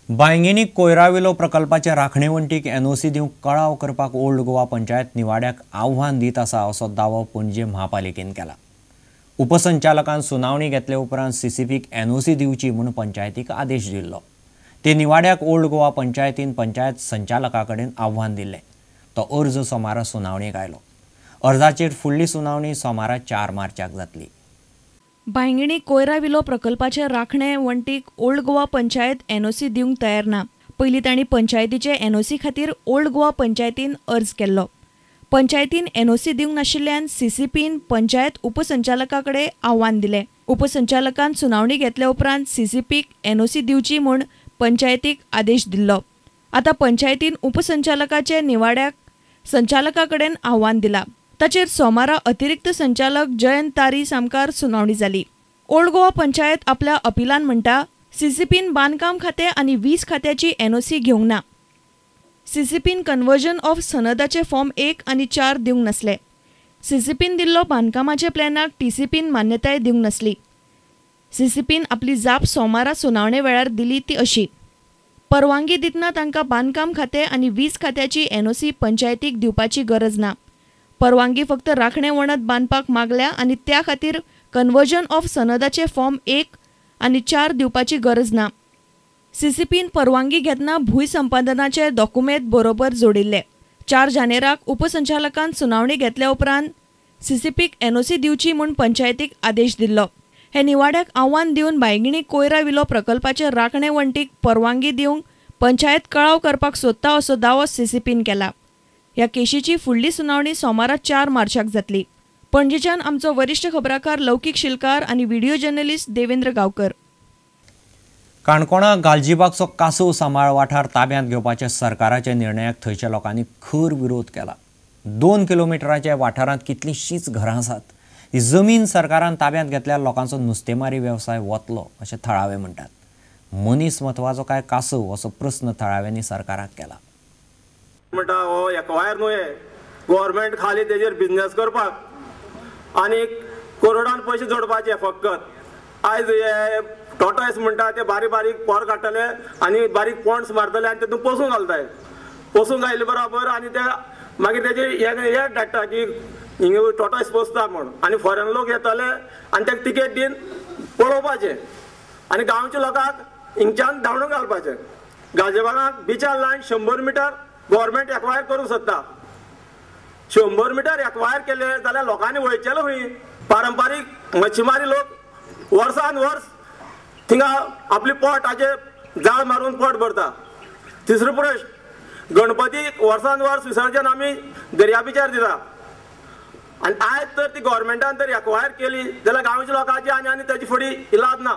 बांयगिणी कोयराविलो प्रकल्पाच्या राखणे वण्टीक एनओसी दिवंक कळाव करपाक ओल्ड गोवा पंचायत निवाड्याक आव्हान दीत आसा असो दावो पणजे म्हापालिकेन केला. उपसंचालकान सुनावणी घेतले उपरांत सीसीपीक एनओसी दिवची म्हूण पंचायतीक आदेश दिल्लो. ते निवाड्याक ओल्ड गोवा पंचायतीन पंचायत संचालका कडेन आव्हान दिल्लें. तो अर्ज सोमारा सुनावणेक आयलो. अर्जाचेर फुडली सुनावणी सोमारा 4 मार्चाक जातली. बांयगिणी कोयरा विलो प्रकल्पाचे राखणे वण्टीक ओल्ड गोवा पंचायत एनओसी दिवंक तयार ना. पयलीं तांणी पंचायतीचे एनओसी खातीर ओल्ड गोवा पंचायतीन अर्ज केल्लो. पंचायतीन एनओसी दिवंक नाशिल्ल्यान सीसीपीन पंचायत उपसंचालका कडेन आव्हान दिलें. उपसंचालकान सुनावणी घेतल्या उपरांत सीसीपीक एनओसी दिवची म्हूण पंचायतीक आदेश दिल्लो. आतां पंचायतीन उपसंचालकाचे निवाड्याक संचालका कडेन आव्हान दिलां. ताचेर सोमारा अतिरिक्त संचालक जयंत तारी सामकार सुनावणी जाली. ओल्ड गोवा पंचायत आपल्या अपिलान म्हणटा, सीसीपीन बांदकाम खातें आनी वीज खात्याची एनओसी घेवंक ना. सीसीपीन कन्वर्जन ऑफ सनदाचे फॉर्म 1 आनी 4 दिवंक नासले. सीसीपीन दिल्लो बांदकामाचे प्लॅनाक टीसीपीन मान्यताय दिवंक नासली. सीसीपीन आपली जाप सोमारा सुनावणे वेळार दिली ती अशी: परवानगी दितना तांकां बांदकाम खातें आनी वीज खात्याची एनओसी पंचायतीक दिवपाची गरज ना. परवानगी फक्त राखणे वणत बांदपाक मागल्या आनी त्या खातीर कन्वर्जन ऑफ सनदाचे फॉर्म 1 आनी 4 दिवपाची गरज ना. सीसीपीन परवानगी घेतना भूंय संपादनाचे डॉक्युमेंट बरोबर जोडिल्ले. 4 जानेराक उपसंचालकान सुनावणी घेतल्या उपरांत सीसीपीक एनओसी दिवची म्हूण पंचायतीक आदेश दिल्लो. हे निवाड्याक आव्हान दिवन बांयगिणी कोयरा विलो प्रकल्पाचे राखणे वण्टीक परवानगी दिवंक पंचायत कळाव करपाक सोदता असो दावो सीसीपीन केला. ह्या केशीची फुडली सुनावणी सोमारा 4 मार्चाक जातली. पणजेच्यान आमचो वरिष्ठ खबराकार लौकीक शिलकार आनी व्हिडिओ जर्नलिस्ट देवेंद्र गांवकर. काणकोणा गालजीबागचो कासव सांबाळ वाठार ताब्यांत घेवपाच्या सरकाराच्या निर्णयाक थंयच्या लोकांनी खर विरोध केला. 2 किलोमिटराच्या वाठारांत कितलींशींच घरां आसात. ही जमीन सरकारान ताब्यांत घेतल्यार लोकांचो नुस्तेमारी वेवसाय वतलो अशें थळावे म्हणटात. मनीस म्हत्वाचो काय कासव असो प्रस्न थळाव्यांनी सरकाराक केला. म्हणटा हो एक्वायर न्हय, गव्हर्मेंट खाली तेजेर बिजनेस करपाक आनी करोडान पयशे जोडपाचे फकत. आयज हे टॉर्टॉयस म्हणटा ते बारीक बारीक पोर काडटले आनी बारीक पॉन्ड्स मारतले आनी तितून पोसूंक घालताय. पोसूंक घायले बराबर आनी ते मागीर तेजे हे धाडटा की हिंगा टॉर्टॉयस पोसता म्हूण, आनी फॉरेन लोक येतले आनी ताका तिकेट दिवन पळोवपाचें आनी गांवच्या लोकांक हिंगच्यान धांवडून घालपाचें. गालजीबागाक बिचार लायन 100 मिटर गव्हर्मेंट एक्वायर करूंक सोदता. 100 मिटर एक्वायर केले जाल्यार लोकांनी वयचेलें खंय? पारंपारीक मच्छीमारी लोक वर्सान वर्स थिंगा आपली पोटाचे जाळ मारून पोट भरता. तिसरो प्रश्न, गणपती वर्सान वर्स विसर्जन आमी दर्या बिचार दिता आनी आयज तर ती गव्हर्मेंटान तर एक्वायर केली जाल्यार गांवच्या लोकांची आनी आनी तेजी फुडें इलाज ना.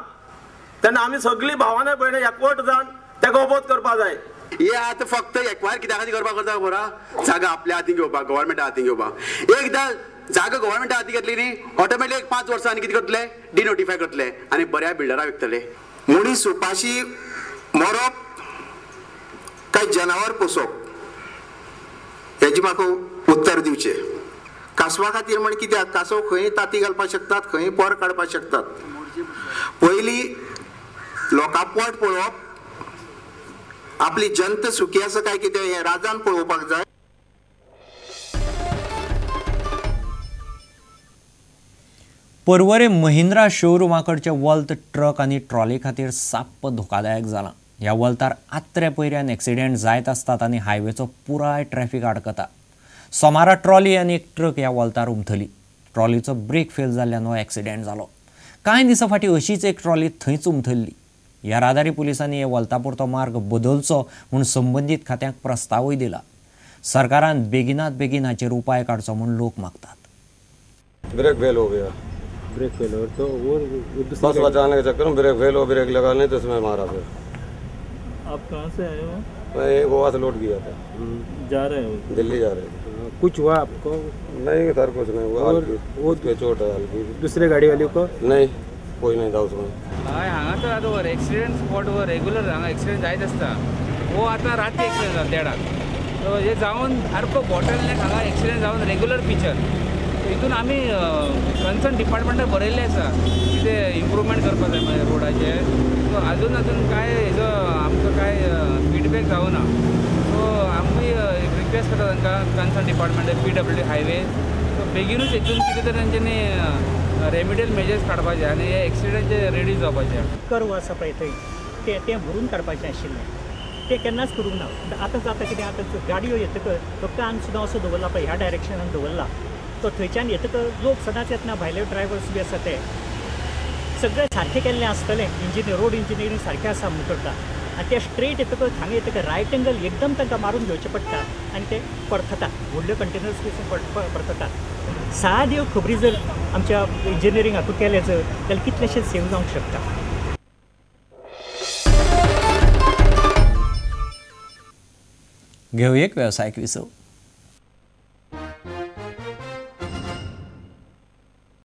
तेन्ना आमी सगळीं भावां भयणां एकवट जावन ताका ओपोज करपाक जाय. हे आतां फक्त एक्वायर कित्या खातीर करपाक करता खबर आहा? जागा आपल्या हातीन घेवपाक, गव्हर्मेंटा हातीन घेवपाक. एकदां जागा गव्हर्मेंटा हातीन घेतली न्ही, ऑटोमॅटिक 5 वर्सांनी कितें करतले? डिनोटिफाय करतले आनी बऱ्या बिल्डराक विकतले. मनीस उपाशी मरप काय जनावर पोसप हेजी म्हाका उत्तर दिवचें. कासवा खातीर म्हण कित्याक? कासव खंय तांती घालपाक शकतात, खंय पोर काडपाक शकतात. पयलीं लोकां पोट पळोवप, आपली जनता सुखी आसा काय कितें हें राजान पळोवपाक जाय. पर्वरे महिंद्रा शोरुमा कडचे वल्त ट्रक आनी ट्रॉली खातीर साप्प धोकादायक जालां. ह्या वल्तार आत्रे पयऱ्यान एक्सिडेंट जायत आसतात आनी हायवेचो पुराय ट्रॅफिक आडकता. सोमारा ट्रॉली आनी एक ट्रक ह्या वल्तार उमथली. ट्रॉलीचो ब्रेक फेल जाल्ल्यान हो एक्सिडेंट जालो. कांय दिसां फाटीं अशीच एक ट्रॉली थंयच उमथल्ली. येरादारी पुलिसांनी हे वल्ता पुरतो मार्ग बदलचो म्हूण संबंदीत खात्यांक प्रस्तावूय दिला. सरकारान बेगिनात बेगीन हाचेर उपाय काडचो म्हूण लोक मागतात. ब्रेक फेल हो गया. ब्रेक फेल हो तो वो बस बचाने के चक्कर में ब्रेक फेल हो, ब्रेक लगा नहीं तो उसमें मारा. फिर आप कहाँ से आए हो? मैं गोवा से लौट गया था. जा रहे हो? दिल्ली जा रहे थे. कुछ हुआ आपको? नहीं सर, कुछ नहीं हुआ. और वो चोट है हल्की. दूसरे गाड़ी वाले को? नहीं, कोई नहीं था उसमें. हय, हांगासर आतां एक्सिडेंट स्पॉट वर रेगुलर हांगा एक्सिडेंट जायत आसता. हो आतां राती एक्सिडेंट जाला देडाक. सो हे जावन सारको बॉटल नेक हांगा एक्सिडेंट जावन रेगुलर फिचर. हितून आमी कन्सर्न डिपार्टमेंटाक बरयल्लें आसा कितें इम्प्रूवमेंट करपाक जाय रोडाचेर. सो अजून अजून काय हेजो आमकां काय आसा तांकां concern department PWD highway, so बेगीनूच हितून कितें तरी तेंच्यांनी रेमिडियल मेजर्स काडपाचे आनी हे एक्सिडंट रेड्यूस जावपाचे. कर्व आसा पळय थंय तें तें भरून काडपाचें आशिल्लें, तें केन्नाच करूंक ना. आतां जाता कितें, आतां गाडयो येतकच तो कान सुद्दां असो दवरला पळय ह्या डायरेक्शनान दवरला, तो थंयच्यान येतकच लोक सदांच येतना भायले ड्रायवर्स बी आसा ते सगळें सारकें केल्लें आसतलें, इंजिनियर रोड इंजिनियरींग सारकें आसा म्हूण करता आनी ते स्ट्रेट येतकच हांगा येतकच रायट एंगल एकदम तांकां मारून घेवचें पडटा आनी ते परततात, व्हडल्यो कंटेनर्स बी परततात. साद्यो खबरी जर आमच्या इंजिनियरींग हातूंत केलें जर जाल्यार कितलेशें सेव जावंक शकता. घेवया एक वेवसायीक विसव.